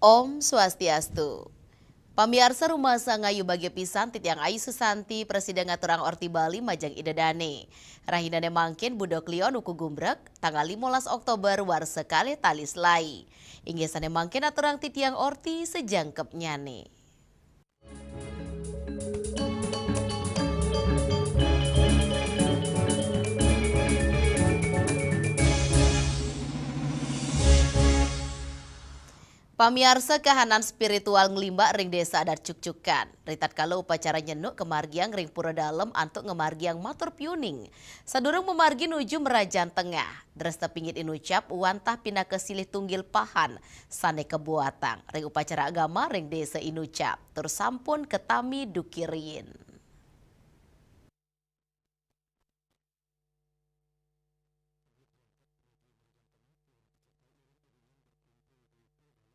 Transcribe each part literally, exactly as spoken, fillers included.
Om Swastiastu. Pamiarsa, rumasa ngayu bagia pisan titiang Ayu Susanti prasida ngaturang orti Bali majeng Ida Dane. Rahinane mangkin Budo Kliwon uku Gumbrek, tanggal limolas Oktober warsa kalih tali selae. Inggih sane mangkin aturang titiang orti sajangkepnyane. Pamiarsa, kahanan spiritual nglimbak ring Desa Adat Cukcukan. Ritatkala upacara nyenuk kamargiang ring Pura Dalem antuk ngamargiang matur piuning. Sadurung mamargi nuju Merajan Tengah, dresta pingit inucap wantah pinaka silih tunggil pahan sane kabuatang ring upacara agama ring Desa Inucap, tur sampun katami duki riin.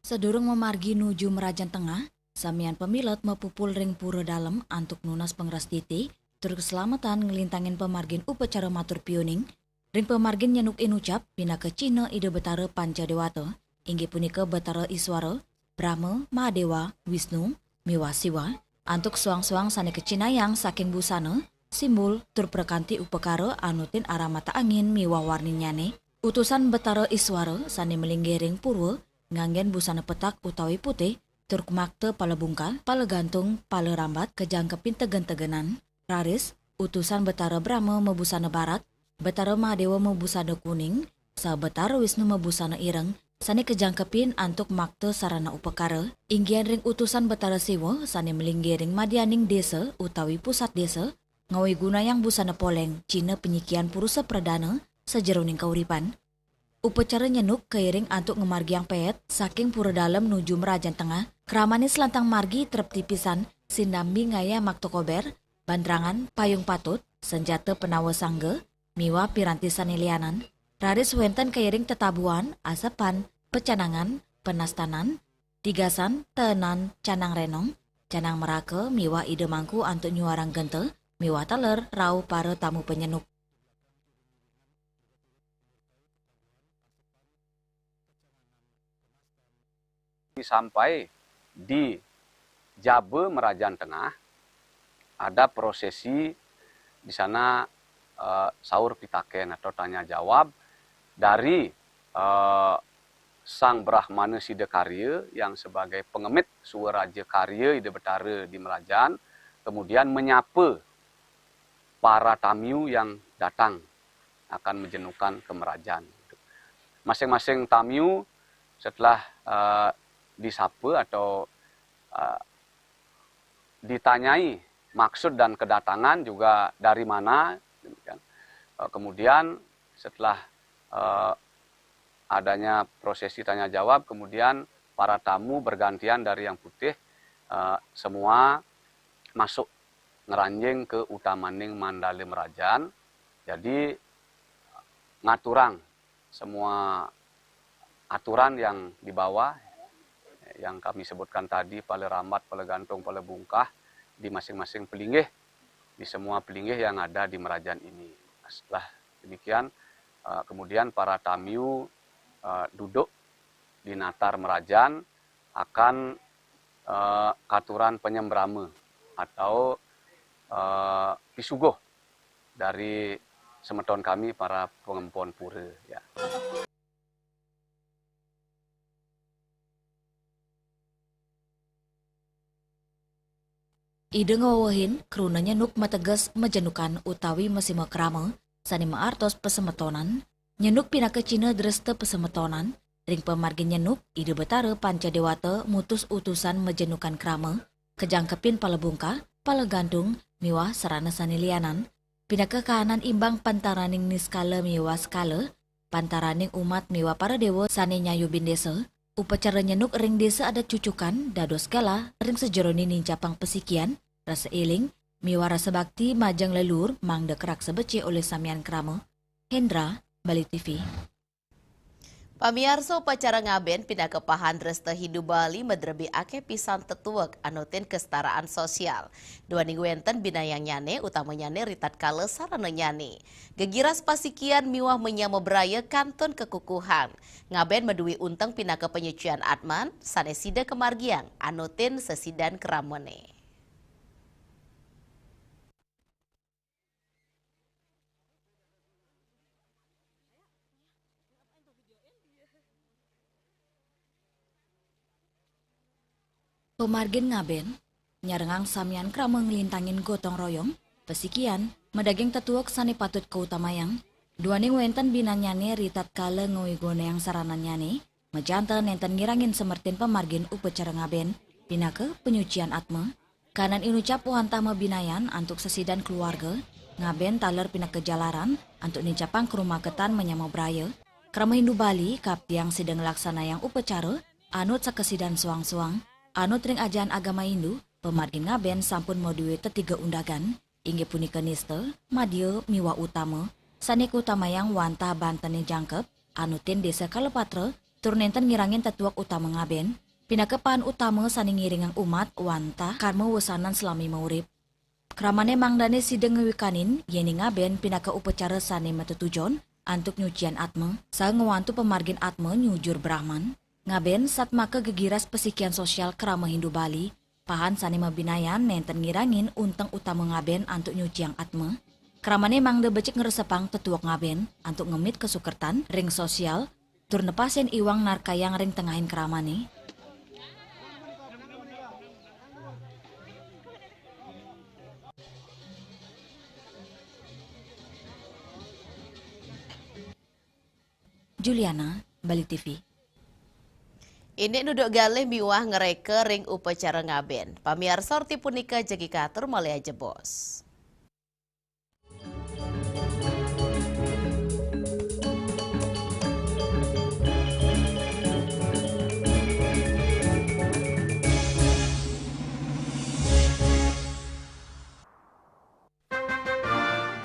Sadurung mamargi nuju Merajan Tengah, samian pamilet mapupul ring Pura Dalem antuk nunas pangrastiti tur kaslametan nglintangin pamargin upacara matur piuning. Ring pamargin nyenuk inucap pinaka cihna Ida Betara Panca Dewata, inggih punika Betara Iswara, Brahma, Mahadewa, Wisnu, miwah Siwa, antuk soang-soang sane kacinayang saking busana, simbul, tur prakanti upakara anutin aramata angin miwah warninnyane. Utusan Betara Iswara sane malinggih ring purwa nganggen busana petak utawi putih, tur makta pala bungkal, pala gantung, pala rambat, kajangkepin tegen-tegenan. Raris, utusan Betara Brahma mabusana barak, Betara Mahadewa mabusana kuning, saha Betara Wisnu mabusana ireng, sane kajangkepin antuk makta sarana upakara. Inggihan ring utusan Betara Siwa sane malinggih ring madyaning desa utawi pusat desa, ngawigunayang busana poleng, cihna panyikian purusa pradana sajeroning kauripan. Upacara nyenuk kairing antuk ngamargiang peet saking Pura Dalem nuju Merajan Tengah, kramane salantang margi trepti pisan, sinambi ngayah makta kober, bandrangan, payung patut, sanjata panawa sangga, miwah piranti sane lianan. Raris wenten kairing tetabuhan, asepan, pecanangan, penastanan, tigasan, teenan, canang renong, canang meraka, miwah Ida Mangku antuk nyuarang genta, miwah taler rauh para tamu panyenuk. Sampai di jaba Merajan Tengah, ada prosesi di sana, eh, saur pitaken atau tanya jawab dari, eh, Sang Brahmana Sidakarya yang sebagai pengemit Suaraja Karya Ida Betara di Merajan, kemudian menyapa para tamiu yang datang akan menjenukan ke Merajan. Masing-masing tamiu setelah, eh, disapa atau, eh, ditanyai maksud dan kedatangan juga dari mana, demikian. Eh, kemudian setelah, eh, adanya prosesi tanya jawab, kemudian para tamu bergantian dari yang putih, eh, semua masuk ngranjing ke utamaning mandala Merajan. Jadi, ngaturang semua aturan yang di bawah, yang kami sebutkan tadi, pala rambat, pala gantung, pala bungkah, di masing-masing pelinggih, di semua pelinggih yang ada di Merajan ini. Setelah demikian, eh, kemudian para tamiu, eh, duduk di natar Merajan, akan, eh, katuran panyembrama atau, eh, pisuguh dari semeton kami para pangempon pura, ya. Ida ngwewehin, kruna nyenuk mateges majenukan utawi masima krama, sane maartos pasemetonan. Nyenuk pinaka cihna dresta pasemetonan. Ring pamargin nyenuk, Ida Betara Panca Dewata mutus utusan majenukan krama, kajangkepin pala bungkah, pala gantung, miwah sarana sane lianan. Pinaka kahanan imbang pantaraning niskala miwah skala, pantaraning umat miwah para dewa sane nyayubin desa. Upacara nyenuk ring Desa Adat Cucukan dados galah ring sajeroning nincapang pasikian, rasa eling, miwah rasa bakti majeng leluhur mangda karaksa becik olih samian krama. Hendra, Bali T V. Pamiarsa, upacara ngaben pinaka pahan Dresta Hindu Bali madrebi akeh pisan tetuek anutin kestaraan sosial. Duaning wenten binayangnyané, utamanyane ritatkala sarananyané. Gegiras pasikian miwah menyama braya kantun kekukuhan. Ngaben madué unteng pinaka penyucian atman, sané sida kamargiang anutin sesidan kramané. Pemargin ngaben, nyarengang samian krama nglintangin gotong royong, pasikian, madaging tetuek sané patut kautamayang, duaning wenten binanyané ritatkala ngawigunayang sarananyané, majanten nenten ngirangin semertin pemargin upacara ngaben, pinaka penyucian atma, kanan inucap wantah mabinayan antuk sesidan keluarga, ngaben taler pinaka jalaran antuk nincapang karumaketan menyama braya. Krama Hindu Bali kaptiang sida nglaksanayang upacara anut sakesidan suang-suang, anut ring ajaran agama Hindu, pemargin ngaben sampun madué tetiga undagan, inggih punika nista, madya miwah utama, sané kautamayang wantah bantené jangkep, anutin desa Kalapatra, tur nenten ngirangin tetuek utama ngaben, pinaka pahan utama sané ngiringang umat wantah karma wesanan salami maurip. Kramané mangdané sida ngwikanin, yéning ngaben pinaka upacara sané matetujon antuk nyucian atma, saha ngwantu pemargin atma nyujur Brahman. Ngaben satmaka gegiras pasikian sosial krama Hindu Bali, pahan sané mabinayan nenten ngirangin unteng utama ngaben antuk nyuciang atma. Kramané mangda becik ngresepang tetuek ngaben antuk ngemit kasukertan ring sosial, tur nepasin iwang narkayang ring tengahing kramané. Juliana, Bali T V. Indik nuduk galih miwah ngreka ring upacara ngaben. Pamiarsa, orti punika jagi katur malih ajebos.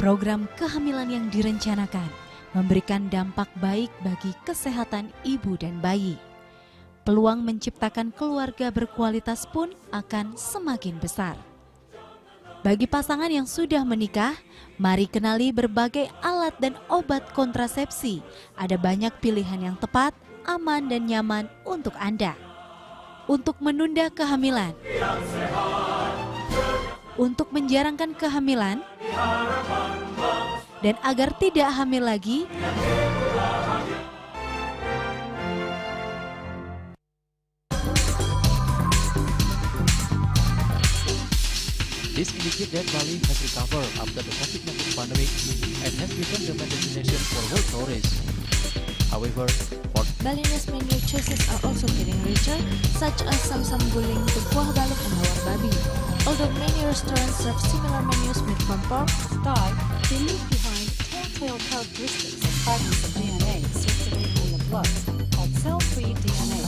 Program kehamilan yang direncanakan memberikan dampak baik bagi kesehatan ibu dan bayi. Peluang menciptakan keluarga berkualitas pun akan semakin besar. Bagi pasangan yang sudah menikah, mari kenali berbagai alat dan obat kontrasepsi. Ada banyak pilihan yang tepat, aman, dan nyaman untuk Anda. Untuk menunda kehamilan, untuk menjarangkan kehamilan, dan agar tidak hamil lagi, This indicates that Bali has recovered after the COVID nineteen pandemic and has become the main destination for world tourists. However, for Balinese menu choices are also getting richer, such as Samsam Guling, Tepuah Balok, and Lawar Babi. Although many restaurants serve similar menus made from pork, Thai, they leave behind telltale characteristics of fragments of D N A circulating in the blood called cell-free D N A.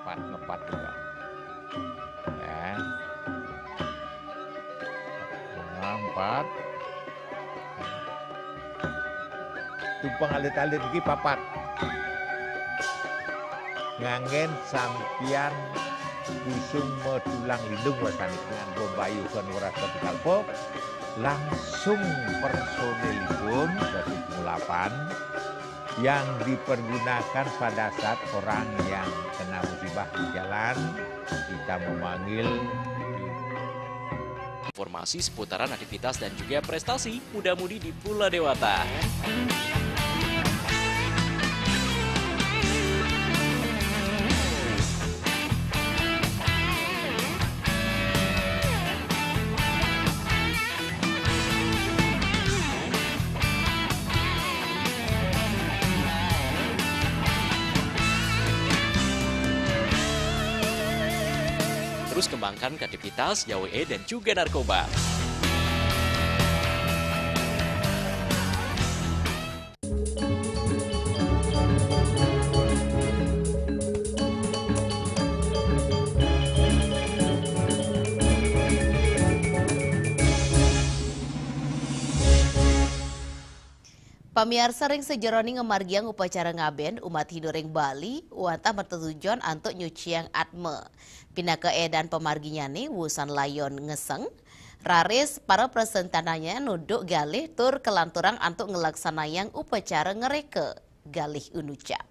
Empat, ngepat juga. Ya. Bunga empat. Tumpeng alit-alit iki papat. Nganggen sampian busung medulang lindung wasani dengan bombayu kan weras kalpo, langsung personilipun dari pengulapan yang dipergunakan pada saat orang yang kena musibah di jalan, kita memanggil. Informasi seputaran aktivitas dan juga prestasi muda-mudi di Pulau Dewata. Terus kembangkan kreativitas, gawe dan juga narkoba. Pamiarsa, ring sajeroning ngamargiang upacara ngaben umat Hindu ring Bali, wantah matetujon antuk nyuciang atma. Pinaka edan pamarginyané wusan layon ngeseng, raris para presentananya nuduk galih tur kalanturang antuk nglaksanayang upacara ngreka galih unucap.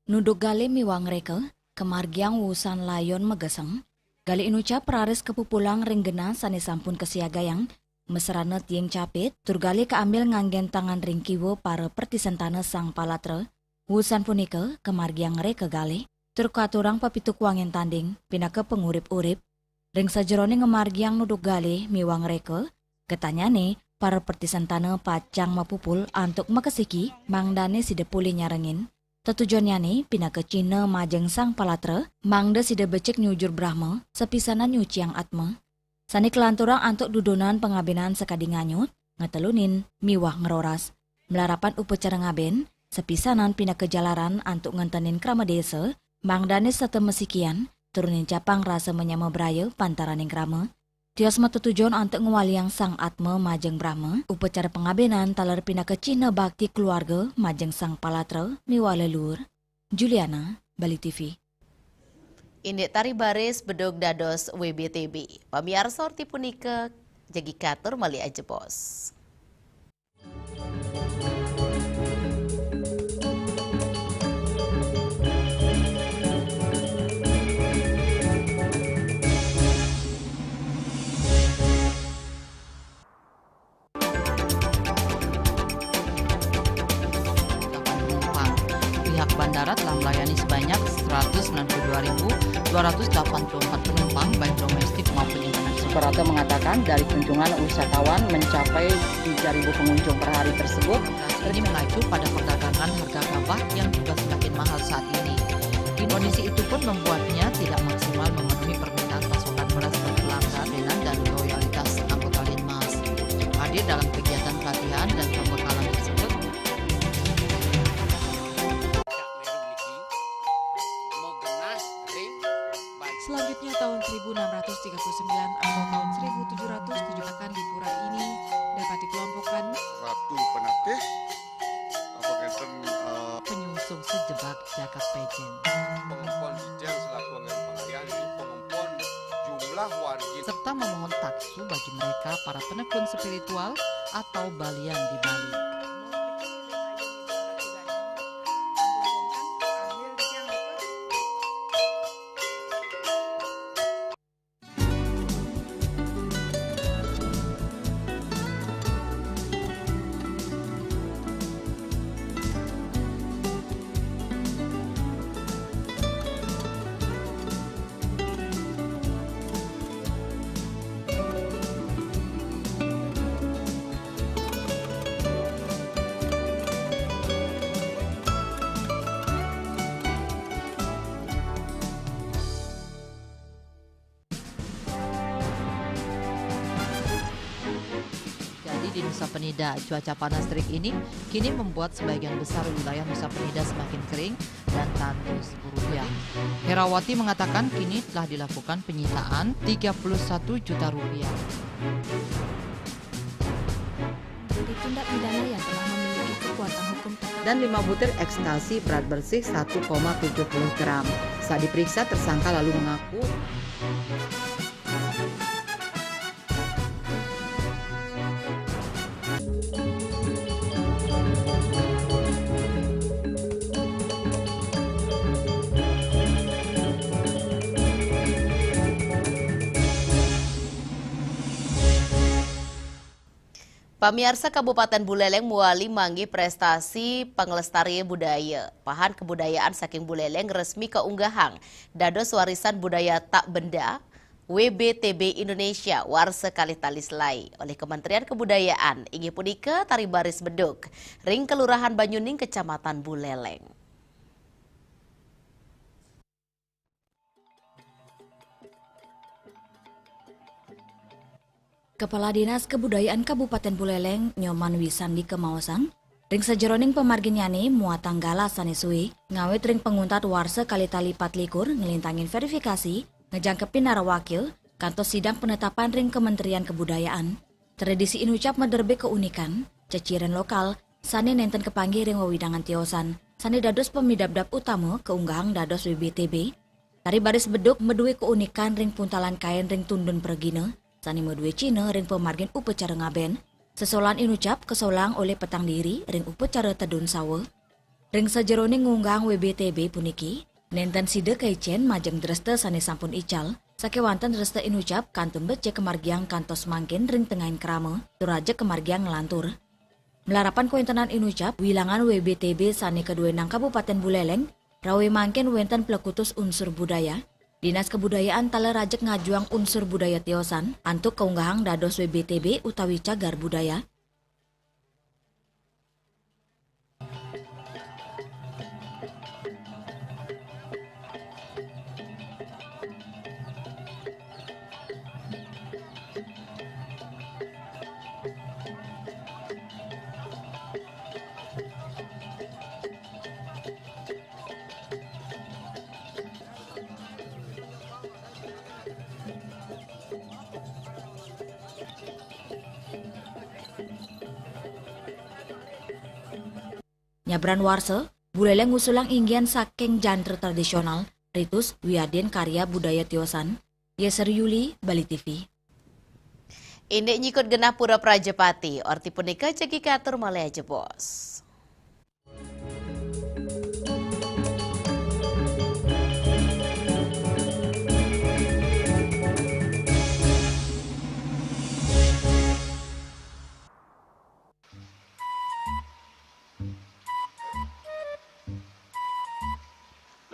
Nuduk galih miwah ngreka, kamargiang wusan layon mageseng, galih inucap raris kapupulang ring genah sané sampun kasiagayang, masrana tiing capit, tur galih kaambil nganggén tangan ring kiwa para pratisentana sang palatra. Wusan punika, kamargiang ngreka galih, tur katurang papitukuangin tanding, pinaka pangurip-urip, ring sajeroning ngamargiang nuduk galih miwah ngreka, getanyané para pratisentana pacang mapupul antuk makasiki mangdané sida polih nyarengin. Tetujonnyané pinaka cihna majeng sang palatra, mangda sida becik nyujur Brahma, sapisanan nyuciang atma. Sané kalanturang antuk dudonan pangabenan sakadi nganyut, ngetelunin, miwah ngroras. Malarapan upacara ngaben, sapisanan pinaka jalaran antuk ngentenin krama désa, mangdané setata masikian, tur nincapang rasa manyama braya pantaraning krama. Tios matetujon antuk ngwaliang sang atma majeng Brahma, upacara pangabenan taler pinaka cihna bakti keluarga majeng sang palatra miwah leluhur. Juliana, Bali T V. Indik tari baris bedug dados W B T B. Pamiarsa, orti punika jagi katur malih ajebos. Pihak bandara telah melayani sebanyak seratus sembilan puluh dua ribu dua ratus delapan puluh empat penumpang, baik domestik maupun internasional. Suprapto mengatakan, dari kunjungan wisatawan mencapai tiga ribu pengunjung per hari tersebut, ini mengacu pada perdagangan harga gabah yang juga semakin mahal saat ini. Kondisi itu pun membuatnya tidak maksimal memenuhi permintaan pasokan beras berkelanjutan dan loyalitas anggota Linmas. Hadir dalam kegiatan pelatihan dan pembekalan tersebut. Selanjutnya, tahun seribu enam ratus tiga puluh sembilan atau tahun seribu tujuh ratus tujuh akan di pura ini dapat dikelompokkan Ratu Penatih, apa ngenten, eh, penyungsung sejebak jagat Pejen. Pengempon Dijeng selaku anggaran pengalian, jadi pengempon jumlah wargi. Serta memohon taksu bagi mereka para penekun spiritual atau balian di Bali. Jadi di Nusa Penida, cuaca panas terik ini kini membuat sebagian besar wilayah Nusa Penida semakin kering dan tandus. Rupiah. Herawati mengatakan kini telah dilakukan penyitaan tiga puluh satu juta rupiah. Menjadi tindak pidana yang telah memiliki kekuatan hukum tetap. Dan lima butir ekstasi berat bersih satu koma tujuh puluh gram. Saat diperiksa, tersangka lalu mengaku. Pamiarsa, Kabupaten Buleleng mawali manggih prestasi panglestarian budaya. Pahan kabudayaan saking Buleleng resmi kaunggahang dados warisan budaya tak benda W B T B Indonesia warsa kalih tali selaé olih Kementerian Kebudayaan, inggih punika tari baris bedug ring Kelurahan Banyuning, Kecamatan Buleleng. Kepala Dinas Kebudayaan Kabupaten Buleleng, Nyoman Wisandi, kamaosang, Ring sajeroning pamarginnyané muatang galah sané sué, ngawit ring panguntat warsa kalih tali patlikur nglintangin vérifikasi, ngejangkepin narawakya, kantos sidang penetapan ring Kementerian Kebudayaan. Tradisi inucap maderbé keunikan, ceciren lokal, sané nénten kapanggih ring wewidangan tiosan, sané dados pamidabdab utama kaunggahang dados W B T B. Tari baris beduk madué keunikan ring puntalan kain ring tundun pragina, sané madué cihna ring pamargin upacara ngabén. Sesolahan inucap kasolang olih petang diri ring upacara tedun sawa. Ring sajeroning ngunggahang W B T B puniki, nénten sida kaicén majeng dresta sané sampun ical, sakéwanten dresta inucap kantun becik kamargiang kantos mangkin ring tengahing krama, tur ajeg kamargiang nglantur. Malarapan kawéntenan inucap, wilangan W B T B sané kaduénang Kabupatén Buléléng, rawuh mangkin wénten plekutus unsur budaya. Dinas Kebudayaan taler ajeg ngajuang unsur budaya tiosan, antuk kaunggahang dados W B T B utawi cagar budaya. Nyabran warsa, Buléléng ngusulang inggihan saking jantra tradisional, ritus, wiadin karya budaya tiosan. Yéser Yuli, Bali T V. Indik nyikut genah pura Prajapati, orti punika jagi katur malih ajebos.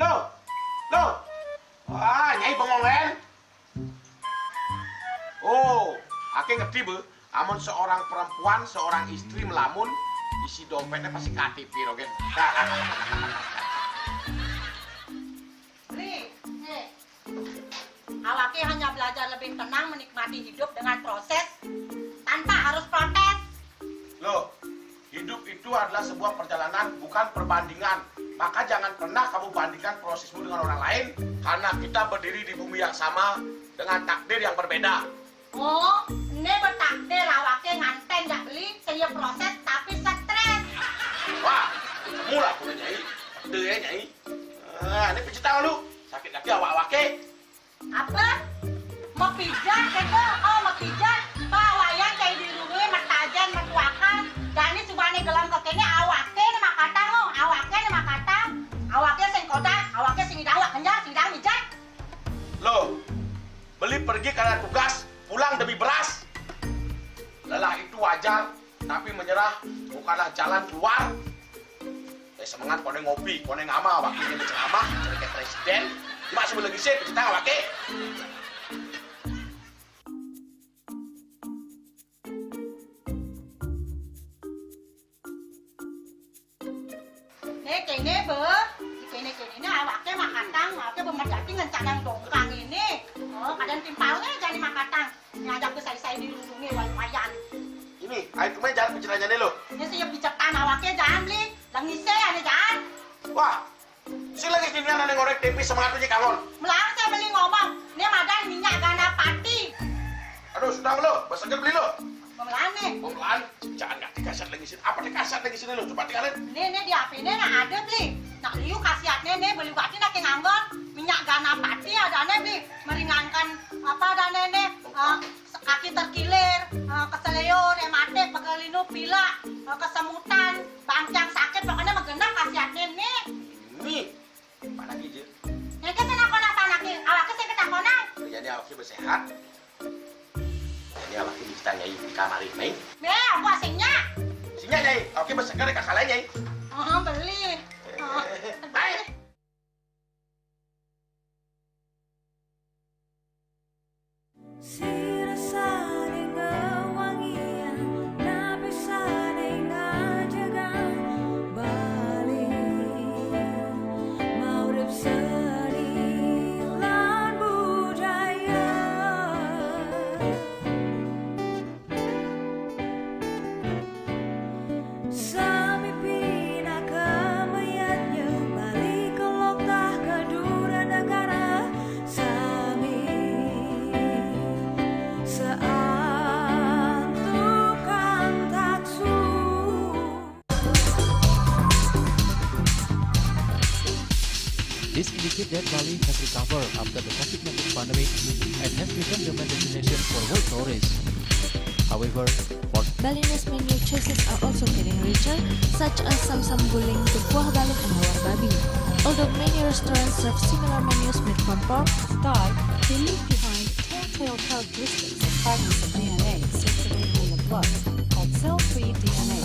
Loh, loh. Wah, Nyai bengong, kan? Oh, aké ngerti, Bu. Amun seorang perempuan, seorang istri melamun, isi dompetnya pasti K T P, Rogen. Bli, eh, awaké hanya belajar lebih tenang menikmati hidup dengan proses tanpa harus protes. Loh, hidup itu adalah sebuah perjalanan, bukan perbandingan. Maka jangan pernah kamu bandingkan prosesmu dengan orang lain, karena kita berdiri di bumi yang sama dengan takdir yang berbeda. Oh, né bertakdir awaké nganten jak Beli, sing ya proses tapi stres. Wah, mula punya Nyai. Ada ya, Nyai. Ah, ini pijit tangan lu. Sakit kaki awak-awaké. Apa? Mapijat kéto? Oh, mapijat. Pawayan cai dirurui, matajén, matuakan. Jani subané gelem kéné awaké né makatang, oh. Awaké né makatang. Awaké sing kodak, awaké sing idang, awak kenjal, sing idang mijat. Loh, Beli pergi karena tugas, pulang demi beras. Lelah itu wajar, tapi menyerah bukanlah jalan keluar. Eh, semangat koné ngopi, koné ngama, wakilnya berceramah, jadi kayak presiden. Cuma sebelum lagi sih, kita awake. Né kéné, Bé. Kéné-kéné né awaké makatang, awaké bemer jati ngencanang dongkang ini. Oh, kadén timpalné jani makatang. Ngajak ké sai-sai dirurungi way-wayan. Ini, ayo kemana jalan pikirannya nih lo? Né sing ya picetan awaké jaan, Bli. Lengisé ané jaan. Wah, si lengis ini ané ngorék tempe semangat aja kangon. Melarang saya beli ngomong, né madan minyak gana pati. Aduh, sudah lo, basagét Beli lo. Pemelané. Pemelaan, jangan nggak dikasat lengisin. Apa dikasat lengisin lo? Coba tinggalin. Né, né di H P-né nah ada, Bli. Nah, liu khasiatné né, beli bati nak nganggon minyak gana pati adané, Bli. Meringankan apa adané né, eh, kaki terkilir, eh, keseleo, rematik, pegal linu, pilek, eh, kesemutan, bangkiang sakit, pokoknya mah genep khasiatné né. Ini, mana gitu? Né ké sing nakonin apa anaké? Awaké sing ketakonin. Jadi awaké bersehat. Jadi awaké bisa Nyai di kamar ini. Né, apa sing nyak? Sing nyak, Nyai. Awaké berseger kakalé, Nyai. Oh, Beli. Oh. Hai. Sira saling ngewangian, napi saling ngajegang Bali, maurip seni lan budaya. Sami This indicates that Bali has recovered after the COVID nineteen pandemic and has become the main destination for world tourists. However, for Balinese menu choices are also getting richer, such as samsam guling, kuah balung, and lawar babi. Although many restaurants serve similar menus made from pork, Thai, they leave behind telltale characteristics of fragments of D N A circulating in the blood called cell-free D N A.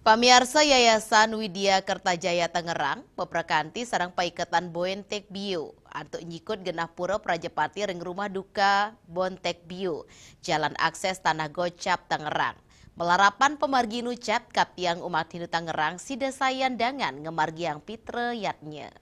Pamiarsa, Yayasan Widya Kertajaya Tangerang beprakanti sareng Paiketan Bontek Bio antuk nyikut genah pura Prajapati ring Rumah Duka Bontek Bio, Jalan Akses Tanah Gocap, Tangerang. Malarapan pamargi nucap, kab tiang umat Hindu Tangerang sida sayan dangan ngamargiang pitra yadnya.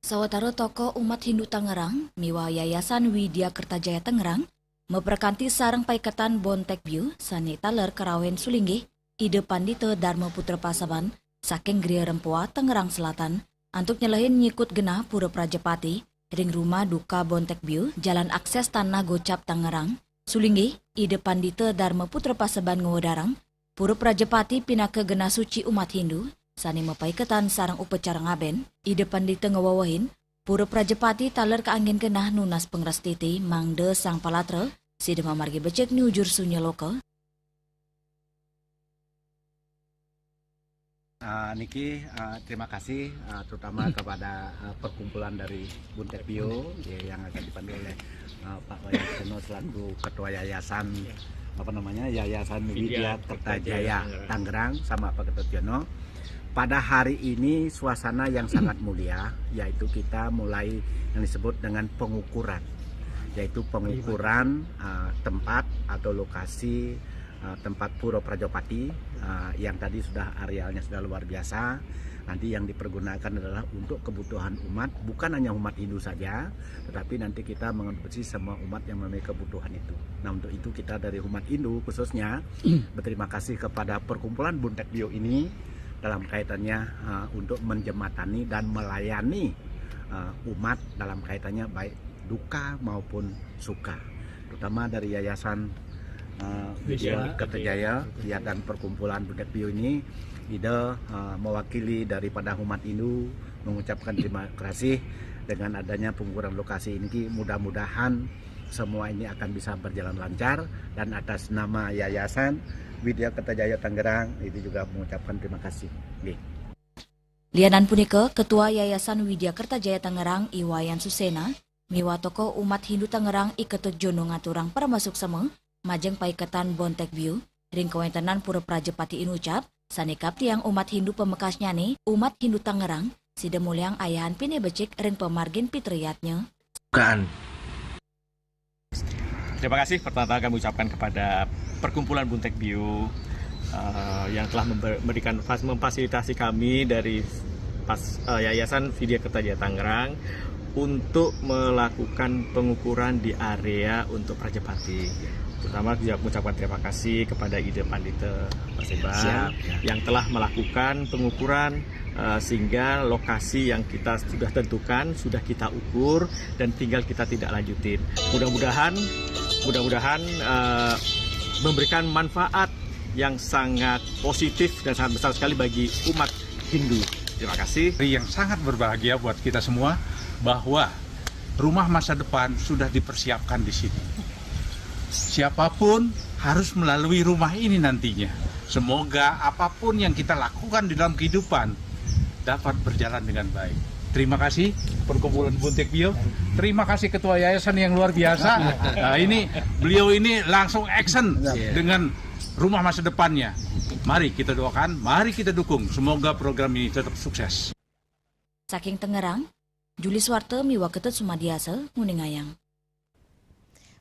Sawatara tokoh umat Hindu Tangerang miwah Yayasan Widya Kertajaya Tangerang maprakanti sareng Paiketan Bontek Bio sane taler karauhin sulinggih Ida Pandita Dharma Putra Pasaban saking Griya Rempoa, Tangerang Selatan, antuk nyelehin nyikut genah Pura Prajapati ring Rumah Duka Bontek Bio, Jalan Akses Tanah Gocap, Tangerang. Sulinggih, Ida Pandita Dharma Putra Pasaban ngwedarang, Pura Prajapati pinaka genah suci umat Hindu sane mapaiketan sareng upacara ngaben. Ida Pandita ngwewehin, Pura Prajapati taler kaanggen genah nunas pangrastiti mangda sang palatra sida mamargi becik nujur sunya loka. Uh, niki uh, terima kasih uh, terutama kepada uh, perkumpulan dari Buntek Bio ya, yang akan dipandu oleh uh, Pak Wayan Seno selaku ketua yayasan apa namanya Yayasan Widya Kertajaya Tangerang sama Pak Ketut Jono. Pada hari ini suasana yang sangat mulia, yaitu kita mulai yang disebut dengan pengukuran, yaitu pengukuran uh, tempat atau lokasi uh, tempat Pura Prajapati uh, yang tadi sudah arealnya sudah luar biasa. Nanti yang dipergunakan adalah untuk kebutuhan umat, bukan hanya umat Hindu saja, tetapi nanti kita mengadopsi semua umat yang memiliki kebutuhan itu. Nah, untuk itu kita dari umat Hindu khususnya berterima kasih kepada perkumpulan Buntek Bio ini dalam kaitannya uh, untuk menjembatani dan melayani uh, umat dalam kaitannya baik duka maupun suka, terutama dari Yayasan uh, Widya Kertajaya ya, dan Perkumpulan Buntek Bio ini, Ida uh, mewakili daripada umat Hindu mengucapkan terima kasih dengan adanya pengukuran lokasi ini. Mudah-mudahan semua ini akan bisa berjalan lancar dan atas nama Yayasan Widya Kertajaya Tangerang itu juga mengucapkan terima kasih. Nggih. Lianan punika, Ketua Yayasan Widya Kertajaya Tangerang, I Wayan Susena, miwah tokoh umat Hindu Tangerang, I Ketut Jono ngaturang parama suksema majeng paiketan Bontek Bio ring kawentenan Pura Prajapati inucap, sane kab tiang umat Hindu pamekasnyane, umat Hindu Tangerang sida muliang ayahan pinih becik ring pamargin pitra yadnya. Terima kasih pertama-tama kami ucapkan kepada Perkumpulan Buntek Bio uh, yang telah memberikan memfasilitasi kami dari pas, uh, Yayasan Widya Kertajaya Tangerang untuk melakukan pengukuran di area untuk Prajapati. Terutama juga mengucapkan terima kasih kepada Ida Pandita Paseban ya, yang telah melakukan pengukuran uh, sehingga lokasi yang kita sudah tentukan sudah kita ukur dan tinggal kita tidak lanjutin. Mudah-mudahan mudah-mudahan uh, memberikan manfaat yang sangat positif dan sangat besar sekali bagi umat Hindu. Terima kasih. Yang sangat berbahagia buat kita semua bahwa rumah masa depan sudah dipersiapkan di sini. Siapapun harus melalui rumah ini nantinya. Semoga apapun yang kita lakukan di dalam kehidupan dapat berjalan dengan baik. Terima kasih Perkumpulan Buntik Bio. Terima kasih Ketua Yayasan yang luar biasa. Nah, ini beliau ini langsung action dengan rumah masa depannya. Mari kita doakan, mari kita dukung. Semoga program ini tetap sukses. Saking Tangerang, Juli Suwarte miwah Ketut Sumadiasa nguningayang.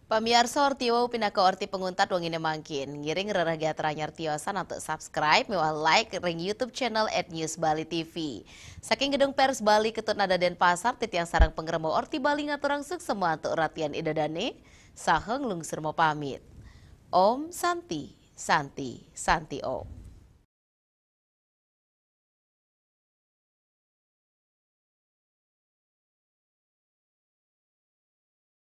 Pamiarsa, orti wau pinaka orti panguntat wenginé mangkin. Ngiring rereh gatra anyar tiosan antuk subscribe miwah like ring YouTube channel at News Bali T V. Saking Gedung Pers Bali Ketut Nada Denpasar, titiang sareng pangrembug Orti Bali ngaturang suksema antuk ratian Ida dané, saha nglungsur mapamit. Om Santi, Santi, Santi Om.